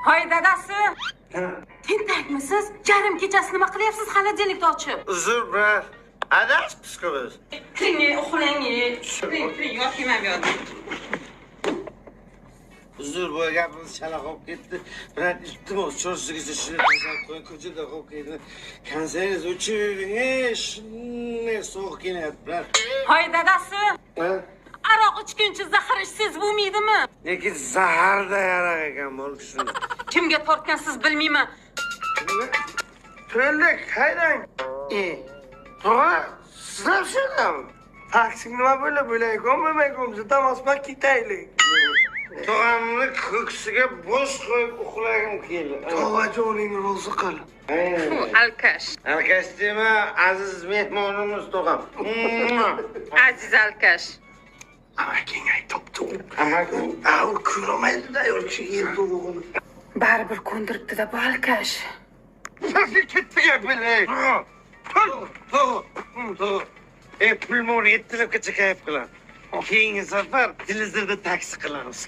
Hoy dadasi. Tentakmisiz? Yarim kechasi nima qilyapsiz холодильник ni ochib? Uzr, брат. Adashibmiz-ku biz. Kiring, uxlang. Kiring, kiring, yotmayman bu yoqda. Uzr, bu gapimiz chala qolib ketdi. Брат, iltimos, cho'zsigacha shuni tashlab qo'ying, ko'chada qolib ketdi. Konseringiz o'chiring, ey, shunday sovuq kelyapti, брат. Hoy dadasi. Ha? Aroq ichguncha zahar ichsangiz bo'lmaydimi? Lekin zaharda yaraq ekan, bo'ldi shuni. Kimga tortgansiz bilmayman. To'ldik, haydan. E, tog'a, sizlar shu yerdami? Taksing nima bo'ldi? Bo'laykom, bo'lmaykom, damasma ketaylik. Tog'amni ko'ksiga bosh qo'yib uxlagim keldi. Tog'ajoningni rozi qil. Алкаш. Алкаш dema, aziz mehmonimiz tog'am. Aziz алкаш. Amaking aytibdi. Amaki? A, u ko'rolmaydi-da ayol kishi er to'g'rini. Baribir ko'ndiribdi-da bu алкаш. Ketdi gap, ey. Tog'a, tog'a. E, pulmoni 7 labgacha kayf qilamiz. Keyingi safar televizorda taksi qilamiz.